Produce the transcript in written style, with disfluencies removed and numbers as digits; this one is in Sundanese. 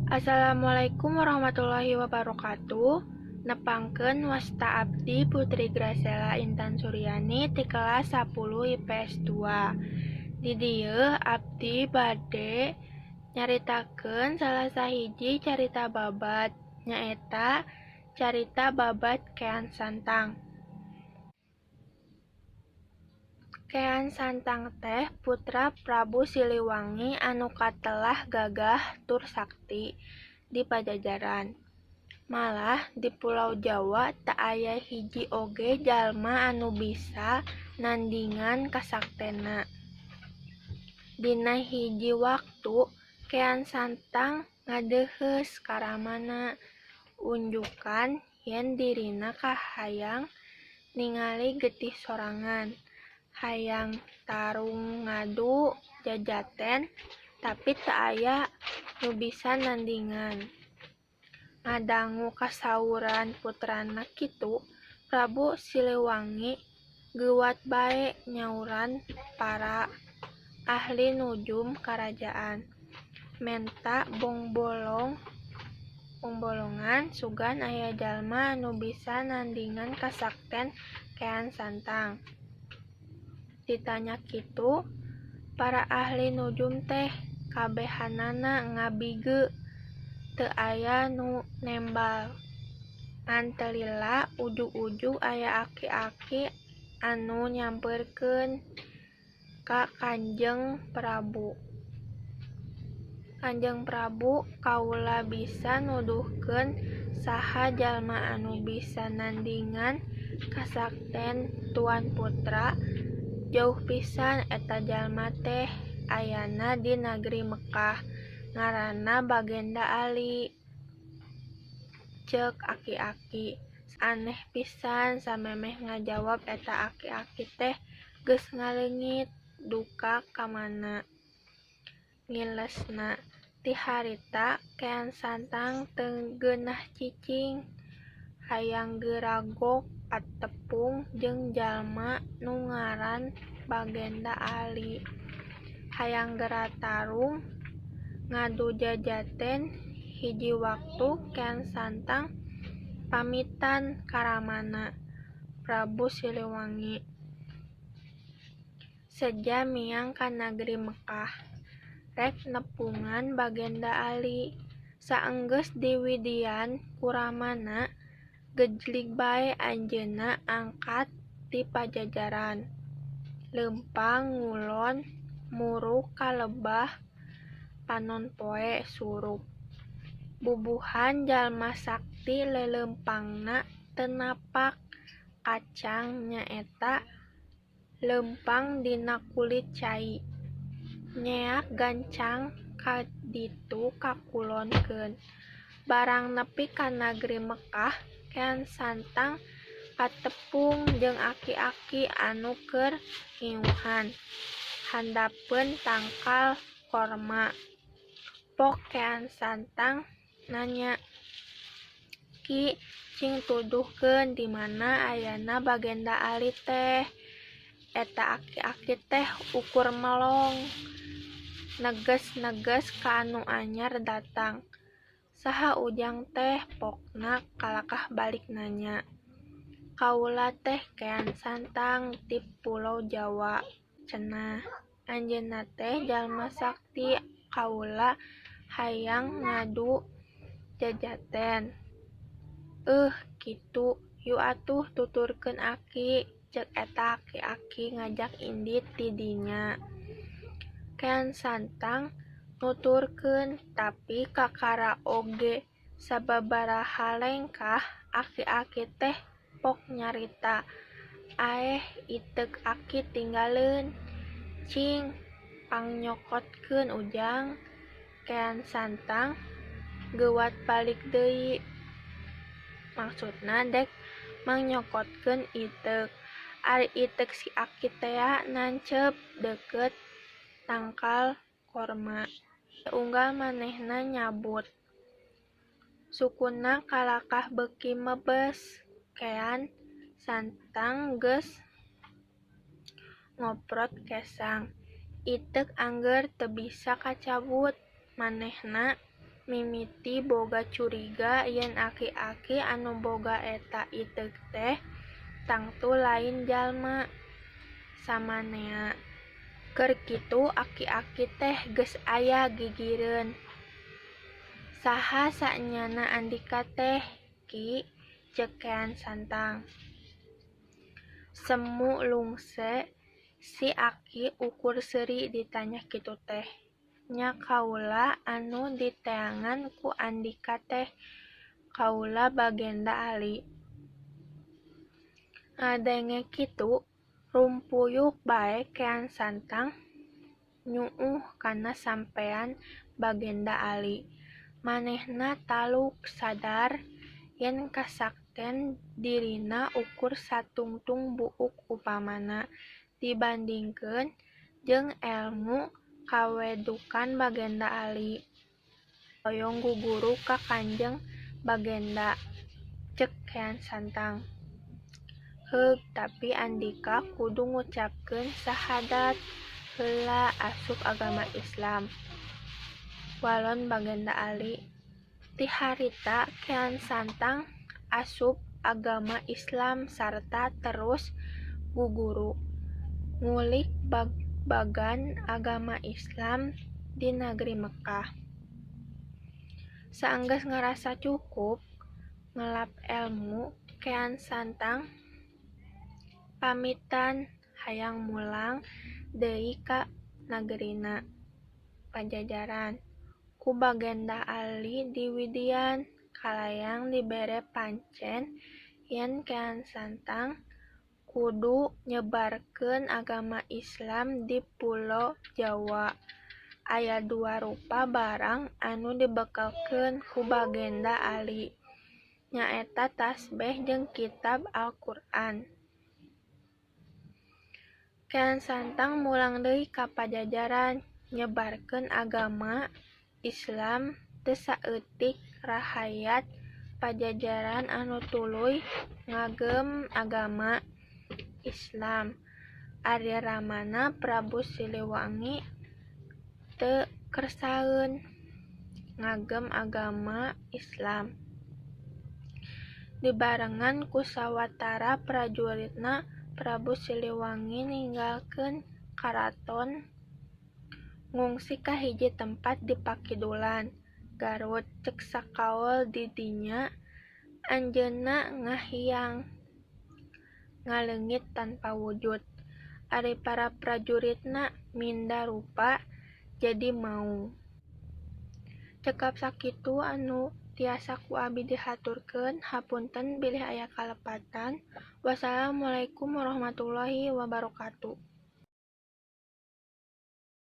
Assalamualaikum warahmatullahi wabarakatuh. Nepangkeun wasta abdi Putri Gracella Intan Suryani ti kelas 10 IPS 2. Di dieu abdi bade nyaritakeun salah sahiji carita babad, nyaeta carita babad Kean Santang. Kean Santang teh putra Prabu Siliwangi anu katelah gagah tur sakti di Pajajaran. Malah di Pulau Jawa teu aya hiji oge jalma anu bisa nandingan kasaktenna. Dina hiji waktu Kean Santang ngadeuheus ka ramana, unjukan yen dirina kahayang ningali getih sorangan, hayang tarung ngadu jajaten tapi teu aya nu bisa nandingan. Ngadangu kasauran putrana kitu, Prabu Siliwangi geuwat bae nyauran para ahli nujum karajaan, menta bongbolongan sugan aya jalma anu bisa nandingan kasakten Kean Santang. Ditanya kitu, para ahli nujum teh kabehanana ngabigeu, teu aya nu nembal. Ngan teu lila ujug-ujug aya aki-aki anu nyamperkeun ka Kanjeng Prabu. Kanjeng Prabu, kaula bisa nuduhkeun saha jalma anu bisa nandingan kasakten Tuan Putra. Jauh pisan eta jalma teh ayana di nagri Mekkah, ngaranna Bagenda Ali. Ceuk aki-aki. Aneh pisan samemeh ngajawab eta aki-aki teh geus ngaleungit duka ka mana ngilesna. Ti harita Kean Santang teu geunah cicing, hayang geuragok patepung jeung jalma nu ngaran Bagenda Ali. Hayang geura tarung ngadu jajaten. Hiji waktu Kean Santang pamitan ka ramana, Prabu Siliwangi. Seja miang ka nagri Mekkah, rek nepungan Bagenda Ali. Saenggeus diwidian ku ramana, gejlig bae anjeunna angkat ti Pajajaran. Leumpang ngulon muruk ka lebah panon poe surup. Bubuhan jalma sakti leleumpangna teu napak kacang nyaeta leumpang dina kulit cai. Nyeak gancang ka ditu kakulonkeun. Barang nepi ka nagri Mekkah, Kean Santang katepung jeung aki-aki anu keur ngiuhan handapeun tangkal korma. Pok Kean Santang nanya, "Ki, cing tuduhkeun di mana ayana Bagenda Ali teh?" Eta aki-aki teh ukur melong, neges-neges ka anu anyar datang. "Saha ujang teh?" Pokna kalakah balik nanya. "Kaula teh Kean Santang ti Pulau Jawa," cenah. "Anjeunna teh jalma sakti, kaula hayang ngadu jajaten." "Euh kitu, yu atuh tuturkeun aki," ceuk eta aki-aki ngajak indit ti dinya. Kean Santang nuturkeun, tapi kakara oge sababaraha lengkah aki-aki teh pok nyarita, "Aeh, iteuk aki tinggaleun. Cing pangnyokotkeun ujang." Kean Santang geuwat balik deui, maksudna dek mangnyokokeun iteuk. Ari iteuk si aki tea nancep deukeut tangkal korma. Teu unggal manehna nyabut. Sukuna kalakah beuki mebes. Kean Santang geus ngoprot kesang. Iteuk angger teu bisa kacabut. Manehna Mimiti boga curiga yen aki-aki anu boga eta iteuk teh tangtu lain jalma samanea. Keur kitu aki-aki teh geus aya gigireun. Saha saenyana andika teh, Ki? Ceuk Kean Santang. Semu lungse si aki ukur seuri ditanya kitu teh. Nya kaula anu diteangan ku andika teh, kaula Bagenda Ali. Ngadenge kitu, rumpuyuk bae Kean Santang nyuuh kana sampean Bagenda Ali. Manehna taluk sadar yen kasakten dirina ukur satungtung buuk upamana dibandingkeun jeung elmu kawedukan Bagenda Ali. Hoyong guguru ka Kanjeng Bagenda, ceuk Kean Santang. Heug, tapi andika kudu ngucapkeun sahadat heula asup agama Islam, walon Bagenda Ali. Ti harita Kean Santang asup agama Islam sarta terus guguru ngulik babagan agama Islam di nagri Mekkah. Saenggeus ngarasa cukup ngelap elmu, Kean Santang pamitan hayang mulang deui ka nagerina Pajajaran. Ku Bagenda Ali diwidian kalayang dibere pancen yen Kean Santang kudu nyebarkeun agama Islam di Pulo Jawa. Aya dua rupa barang anu dibekelkeun ku Bagenda Ali, nyaeta tasbeh jeung kitab Al-Qur'an. Kean Santang mulang deui ka Pajajaran nyebarkeun agama Islam teu saeutik rahayat Pajajaran anu tuluy ngagem agama Islam. Ari ramana Prabu Siliwangi teu kersaeun ngagem agama Islam. Dibarengan ku sawatara prajuritna, Prabu Siliwangi ninggalkeun karaton ngungsi ka hiji tempat di Pakidulan, Garut. Ceuk sakaol di dinya anjeunna ngahiyang ngaleungit tanpa wujud. Ari para prajuritna minda rupa jadi maung. Cekap sakitu anu tiasa ku abi dihaturkeun, hapunten bilih aya kalepatan. Wassalamualaikum warahmatullahi wabarakatuh.